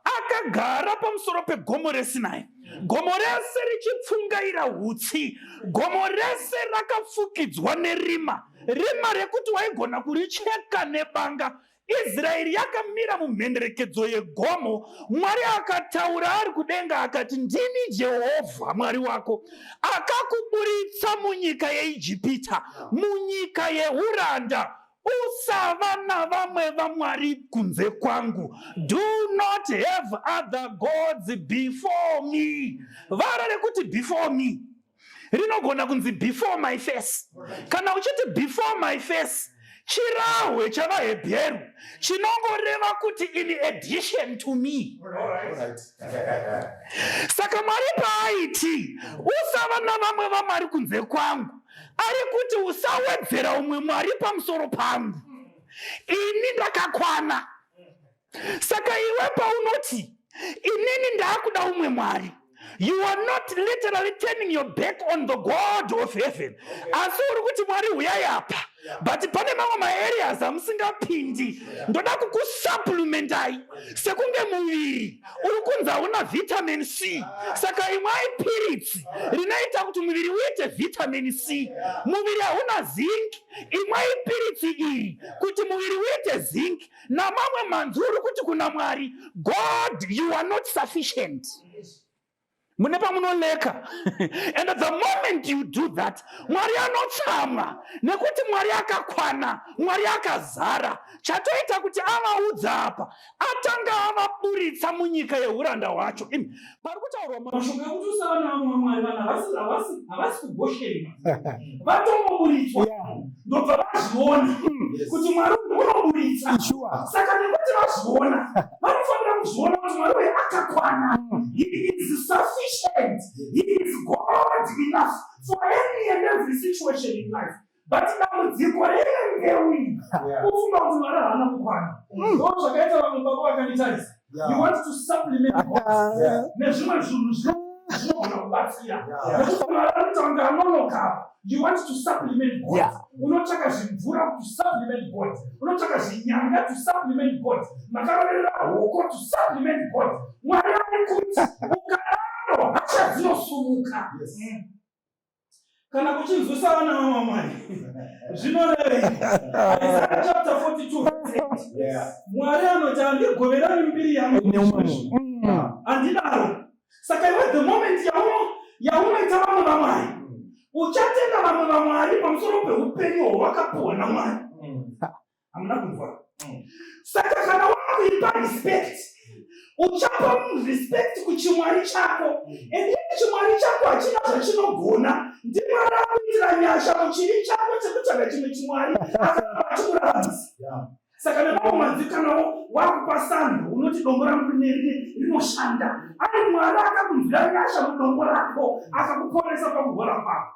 akagara pamusoro pegomo reSinai, gomo rese richipfungaira hutsi, gomo rese rakafukidzwa nerima, rima rekuti waigona kuricheka nebanga. Israeri yakamira mumhenderekedzo yegomo. Mwari akataura ari kudenga akati, "Ndini Jehovha Mwari wako akakuburitsa munyika yeIjipita, munyika yeuranda." Usava navamwe vamwari kunze kwangu. Do not have other gods before me. Vara rekuti before me rinogona kunzi before my face. Kana uchiti before my face, chirahwe chavahebheru chinongoreva kuti in addition to me. Saka Mwari paaiti usava navamwe vamwari kunze kwangu, ari kuti usawedzera umwe mwari pamusoro pangu, ini ndakakwana. Saka iwe paunoti inini ndaakuda umwe mwari, you are not literally turning your back on the God of heaven, asi uri kuti Mwari huyai apa, but pane mamwe maareas amusingapindi, ndoda kukusupplementai. Sekunge muviri uri kunzi hauna vitamin C, saka imwai piritsi rinoita kuti muviri uite vitamin C. Muviri hauna zinc, imwai piritsi iri kuti muviri uite zinc. Namamwe manzwi, uri kuti kuna Mwari, God, you are not sufficient, mune pamunolacka. And the moment you do that, Mwari anotsamwa, nekuti Mwari akakwana, Mwari akazara. Chatoita kuti avaudza apa, atanga avaburitsa munyika yeuranda hwacho. Imi, pari kutaurwa mashoko ekuti usava navamwe vamwari, vanhu havasi kuGosheni, vatongoburitswa, ndobva vazviona kuti Mwari unoburitsa. Saka nekuti vazviona, vanofanira kuzviona kuti Mwari uyu akakwana. He is sufficient, he is God enough for any and every situation in life. But dambudziko rembeu iyi kufunga kuti Mwari haana kukwana. Ndo zvakaita vamwe baba vakanditarisa. You want to supplement God nezvimwe zvinhu zvinogona kubatsira, nekuti Mwari anoita kunge anonoka. You want to supplement God. Unotsvaka zvimvura to supplement God, unotsvaka zvinyanga to supplement God, makaroverera hoko to supplement God. Mwari ari kuti ukadaro hasha dzinosumuka. Kana kuchinzwisa vana vamwamwari zvinorevei? Isaiah chapter 42 verse 8, Mwari anoti, "Handigoverani mbiri yangu neumwe munhu." Handidaro. Saka iwe, the moment yaunoita vamwe vamwari, uchatenda vamwe vamwari pamusoro peupenyu hwawakapuhwa naMwari. Hamuna kunzwa? Saka kana wakuipa respect, uchapa respect kuchimwari chako, and iye chimwari chako hachina zvachinogona. NdiMwari akuitira nyasha muchivi chako chekutsvaga chimwe chimwari, akaramba achikuraramisa. Saka nemamwe manzwi, kana wakupa sando, unoti dombo rangu rinoshanda, ari Mwari akakunzwira nyasha mudombo rako, akakuponesa pakurwara kwako.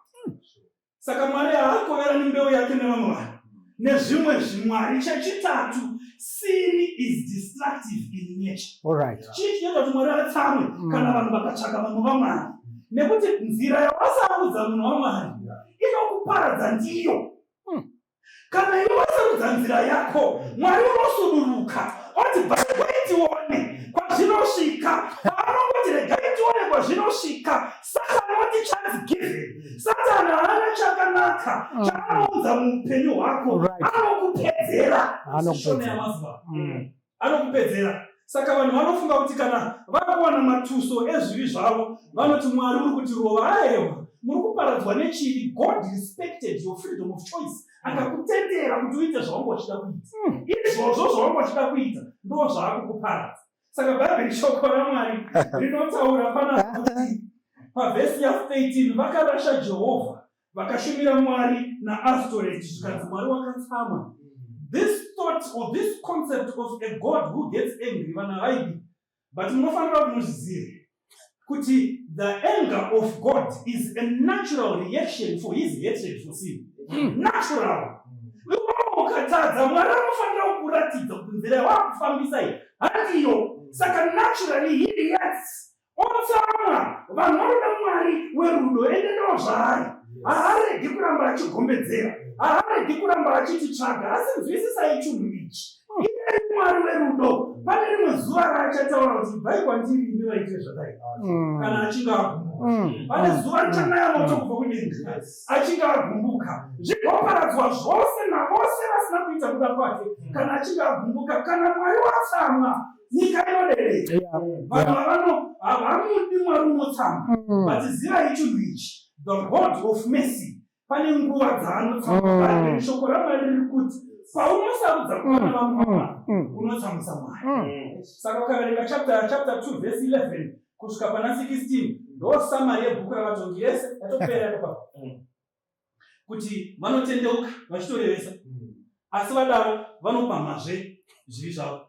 Saka Mwari haakoverani mbeu yake nevamwe vanhu nezvimwe zvimwari. Chechitatu, sin is destructive in nature. Chii chinoita kuti Mwari atsamwe kana vanhu vakatsvaka vamwe vamwari? Nekuti nzira yawasarudza munhu waMwari inokuparadza. Ndiyo kana iwe wasarudza nzira yako, Mwari unosuduruka oti, "Bva tione kwazvinosvika." Paanongoti, "Regai tione kwazvinosvika," Satani oti, "Chance given." Satani haana chakanaka chaanoudza muupenyu hwako. Anokupedzera. Anokupedzera. Shona yamazuva, anokupedzera. Saka vanhu vanofunga kuti kana vakuwana matuso ezvivi zvavo, vanoti Mwari uri kutirova. Aiwa, muri kuparadzwa nechivi. God respected your freedom of choice, akakutendera kuti uite zvawanga uchida kuita. Izvozvo zvawanga uchida kuita ndo zvaakukuparadza. Saka Bhaibheri, shoko raMwari rinotaura pana kuti pavhesi ya13, vakarasha Jehovha, vakashumira Mwari naAstoreti, zvikanzi Mwari wakatsamwa. This thought or this concept of a God who gets angry, vanhu havaidi, but munofanira kuti muzvizive kuti the anger of God is a natural reaction for his hatred for sin. Natural. Iwewe ukatadza, Mwari anofanira kukuratidza kuti nzira yawakufambisa iyi handiyo. Saka naturally he reacts, otsamwa. Vanhu vanoda Mwari werudo, ende ndo zvaari. Haaregi kuramba achigombedzera, haaregi kuramba achititsvaga. Asi nzwisisai chinhu ichi, iye Mwari werudo, pane rimwe zuva raachataura kuti, "Bvai kwandiri imi vaite zvadai," kana achinge agumbuka. Pane zuva richanaya moto kubva kudenga achinge agumbuka, zvigoparadzwa zvose navose vasina kuita kuda kwake kana achinge agumbuka. Kana Mwari watsamwa, nyika inoderera. Vanhu havano havamudi Mwari unotsamwa. But zivai chinhu ichi, the God of mercy, pane nguva dzaanotsamwa. Bhaibheri, shoko raMwari riri kuti Paunosarudza kuva nevamwe vanhu, unotsamwisa Mwari. Saka ukaverenga chapter 2 verse 11 kusvika pana 16, ndo summary yebhuku raVatongi yese yatopera ipapo, kuti vanotendeuka vachitorevesa, asi vadaro vanopamhazve zvivi zvavo.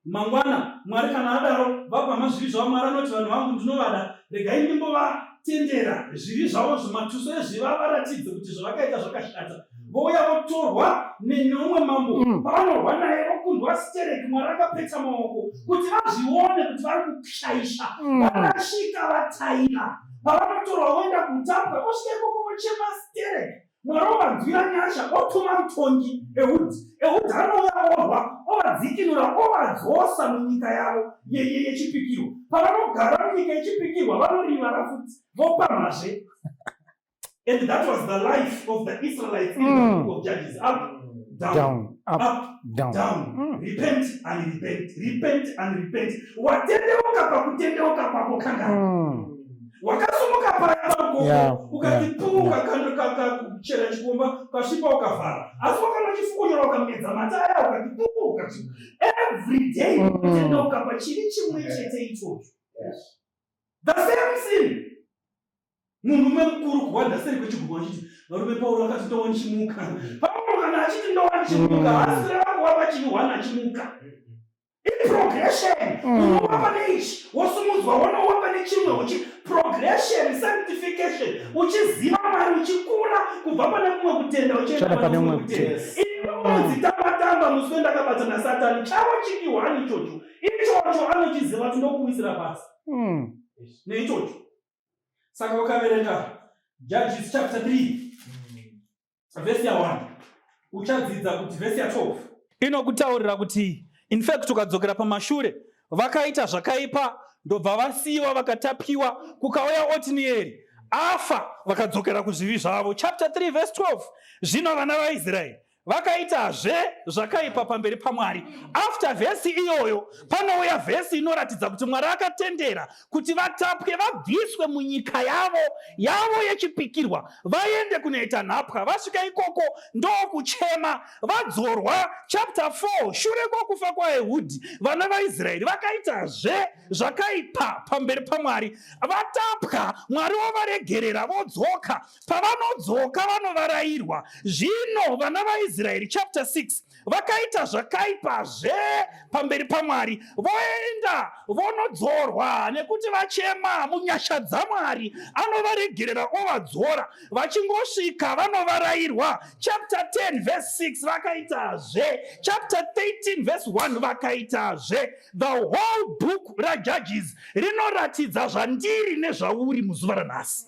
Mangwana Mwari kana adaro vapamha zvivi zvavo, Mwari anoti, "Vanhu vangu ndinovada, regai ndimbovatendera zvivi zvavo, zvimatuso ezvivi avaratidze kuti zvavakaita zvakashata." Vouya votorwa neumwe mambo. Pavanorwa naye vokundwa stereki, Mwari akapeta maoko kuti vazvione kuti vari kushaisha. Vakasvika vataira, pavanotorwa voenda kutapwa, vosvika ikoko vochema stereki, Mwari ovanzwira nyasha, otuma mutongi Ehudhi. Ehudhi anouya, orwa, ovadzikinura, ovadzosa munyika yavo yechipikirwa. Pavanogara munyika yechipikirwa vanorivara futi, vopamhazve. And that was the life of the Israelites in the book of Judges: up, down, Down, up, up, down. Down. Repent and repent, repent and repent. Watendeuka, pakutendeuka kwako kangani? Wakasumuka paya parukoko, ukati puu, kuchera chikomba kasvipa ukavhara, asi wakana chifukunyora ukamedza mata aya, ukati puu, ukati every day kutendeuka pachiri chimwe chete ichocho, the same sin. Munhu umwe mukuru kuwanda seri kwechigumwa achiti, "Varume, Pauro akati ndowa ndichimuka." Pauro kana achiti ndowa ndichimuka, haasi kureva kuwa pachiri hwana achimuka. Iprogression. Unowa pane ichi, wosumudzwa, wonowa pane chimwe, uchi progression, sanctification, uchiziva Mwari, uchikura kubva pane kumwe kutenda uchienda Uchienda pane pane kumwe kumwe kutenda. Iwe unodzitamba-tamba, musi wendakabata nasatani chavo chiki hwani ichocho, ichocho anochiziva kuti ndokuwisira pasi neichocho. Saka ukaverenga Judges chapter 3 vhesi ya1, uchadzidza kuti vhesi ya12 inokutaurira kuti, in fact, ukadzokera pamashure, vakaita zvakaipa, ndobva vasiyiwa, vakatapiwa, kukauya Otinieri, afa, vakadzokera kuzvivi zvavo. Chapter 3 verse 12: "Zvino vana vaIsraeri vakaitazve zvakaipa pamberi paMwari." After vhesi iyoyo panouya vhesi inoratidza kuti Mwari akatendera kuti vatapwe, vabviswe munyika yavo yechipikirwa, vaende kunoita nhapwa. Vasvika ikoko ndokuchema, vadzorwa. Chapter 4: "Shure kwokufa kwaEhudhi vana vaIsraeri vakaitazve zvakaipa pamberi paMwari." Vatapwa, Mwari wovaregerera, vodzoka. Pavanodzoka vanovarayirwa. "Zvino vana vaIsraeri," chapter 6, "vakaita zvakaipazve pamberi paMwari." Voenda vonodzorwa nekuti vachema munyasha dzaMwari, anovaregerera ovadzora. Vachingosvika vanovarayirwa. Chapter 10 verse 6: vakaitazve. Chapter 13 verse 1: vakaitazve. The whole book raJudges rinoratidza zvandiri nezvauri muzuva ranhasi.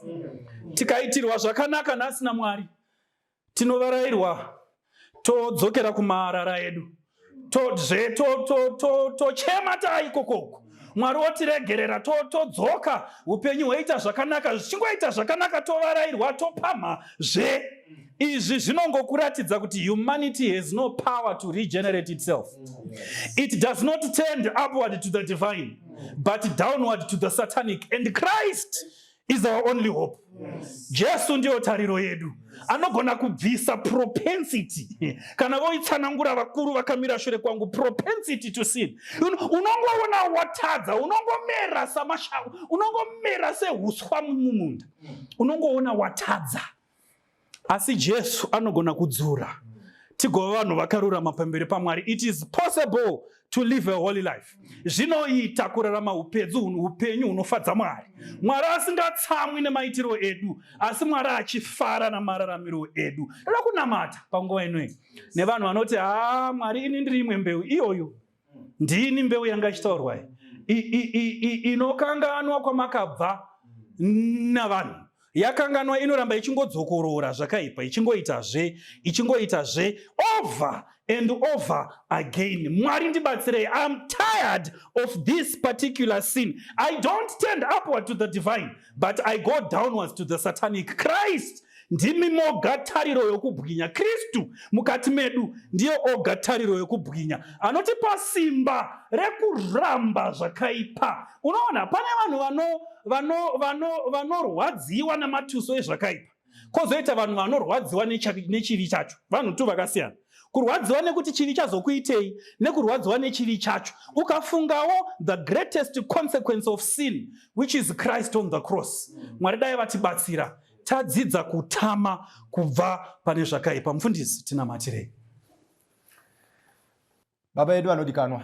Tikaitirwa zvakanaka nhasi naMwari, tinovarayirwa, todzokera kumarara edu, tozve tochema taikokoko, Mwari otiregerera, todzoka, upenyu hwoita zvakanaka. Zvichingoita zvakanaka, tovarayirwa, topamha zve. Izvi zvinongokuratidza kuti humanity has no power to regenerate itself. It does not tend upward to the divine but downward to the satanic, and Christ is our only hope. Jesu ndiyo tariro yedu, anogona kubvisa propensity. Kana voitsanangura vakuru vakamira shure kwangu, propensity to sin. Unongoona watadza, unongomera samashau, unongomera sehuswa mumunda, unongoona watadza. Asi Jesu anogona kudzura tigova vanhu vakarurama pamberi paMwari. It is possible to live a holy life. Zvinoita kurarama upenyu hunofadza Mwari, Mwari asingatsamwi nemaitiro edu, asi Mwari achifara namararamiro edu. Toda kunamata panguva inoyi nevanhu vanoti, "Ha, Mwari, ini ndiri imwe mbeu iyoyo, ndini mbeu yanga ichitaurwa inokanganwa kwamakabva navanhu, yakanganwa, inoramba ichingodzokorora zvakaipa, ichingoitazve, ichingoitazve over and over again. Mwari, ndibatsirei. I'm tired of this particular sin. I don't tend upward to the divine but I go downwards to the satanic. Christ, ndimi moga tariro yokubwinya. Kristu mukati medu ndiye oga tariro yokubwinya, anotipa simba rekuramba zvakaipa. Unoona pane vanhu vanorwadziwa namatuso ezvakaipa, kwozoita vanhu vanorwadziwa nechivi chacho. Vanhu tu vakasiyana. Kurwadziwa nekuti chivi chazokuitei, nekurwadziwa nechivi chacho. Ukafungawo the greatest consequence of sin, which is Christ on the cross. Mwari dai vatibatsira, tadzidza kutama kubva pane zvakaipa. Mufundisi, tinamatirei. Baba edu vanodikanwa,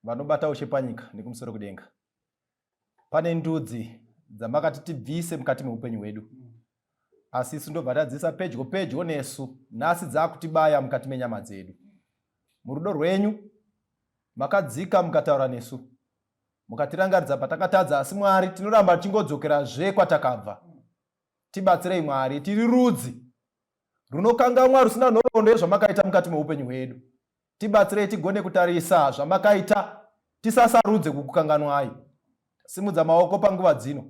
vanobata ushe panyika nekumusoro kudenga, pane ndudzi dzamakati tibvise mukati meupenyu hwedu, asi isu ndobva tadzisa pedyo pedyo nesu, nhasi dzakutibaya mukati menyama dzedu. Murudo rwenyu makadzika mukataura nesu, mukatirangaridza patakatadza, asi Mwari, tinoramba tichingodzokerazve kwatakabva. Tibatsirei Mwari, tiri rudzi runokangamwa, rusina nhoroondo yezvamakaita mukati meupenyu hwedu. Tibatsirei tigone kutarisa zvamakaita, tisasarudze kukukanganwai. Simudza maoko panguva dzino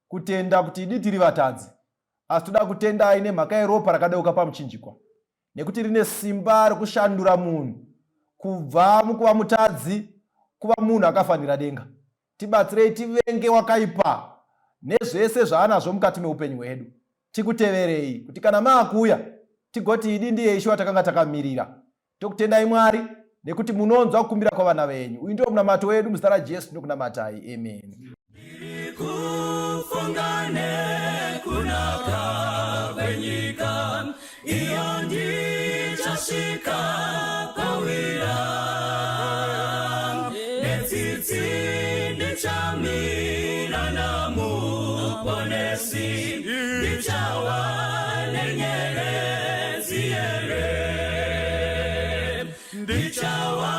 kutenda kuti idi tiri vatadzi, asi toda kutendai nemhaka yeropa rakadeuka pamuchinjikwa, nekuti rine simba rekushandura munhu kubva mukuva mutadzi kuva munhu akafanira denga. Tibatsirei tivenge wakaipa nezvese zvaanazvo mukati meupenyu hwedu, tikuteverei kuti kana maakuuya tigoti idi ndiye Ishe watakanga takamirira. Tokutendai Mwari nekuti munonzwa kukumbira kwavana venyu. Uyu ndiwo munamato wedu, muzita raJesu tinokunamatai, amen. Kufunga nekunaka kwenyika iyo ndichasvika pawira, netsitsi ndichamira naMuponesi, ndichawa nenyeredzi here, ndichawa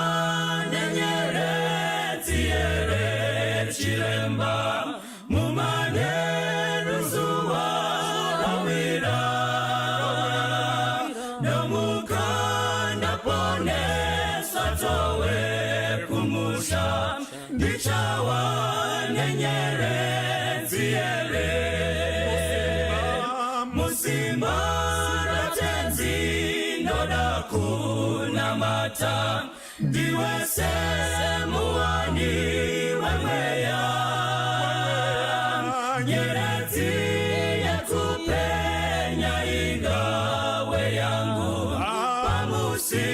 nenyeredzi here, chiremba, mumanheru zuva rawira, ndomuka ndaponeswa towe kumusha, ndichawa nenyeredzi here, musimba raTenzi ndoda kunamata, ndiwe semuwani wemweya, nyeredzi yekupenya ingawe yangu pamusi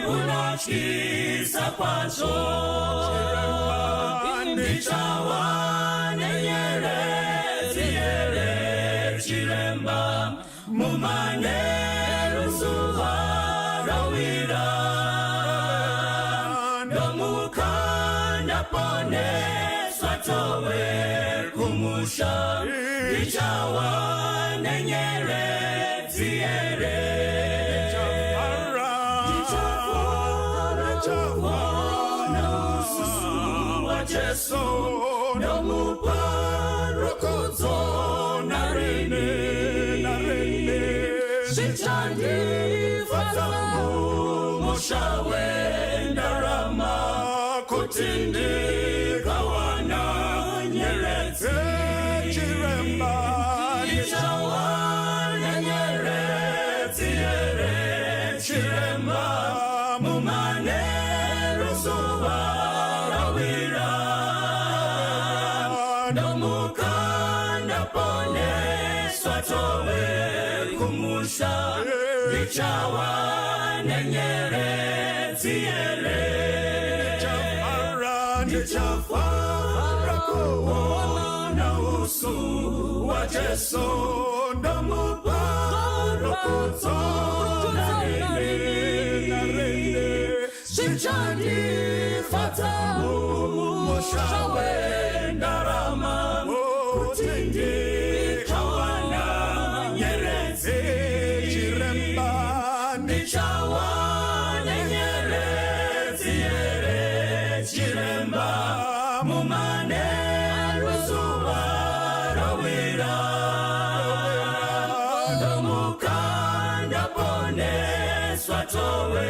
unotyisa kwazvo, ndichawa nenyeredzi here, chiremba, mumanheru zuva rawira, ndomuka ndaponeswa towe kumusha, ndichawa nenyeredzi here, ndichafara kuona uso waJesu, ndomupa rukudzo narini, zvichandifadza mumusha wendarama kuti ndikawana nyeredzi, Chiremba, ndichawana nyeredzi here, chiremba, mumanheru zuva rawira, ndomuka ndaponeswa towe kumusha, ndichawa nenyeredzi here, ndichafara kuona uso waJesu, ndomupa rukudzo narini, zvichandifadza mumusha wendarama kuti ndikawana nyeredzi, Chiremba, ndichawana nyeredzi here, chiremba, mumanheru zuva rawira, ndomuka ndaponeswa towe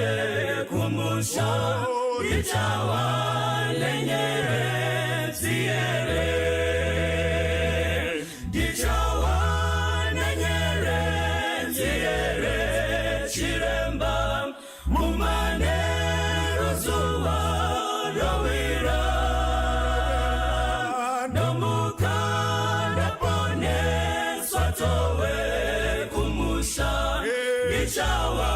kumusha, ndichawa nenyeredzi here, ndichawa nenyeredzi here, chiremba, mumanheru zuva rawira, ndomuka ndaponeswa towe kumusha, ndichawa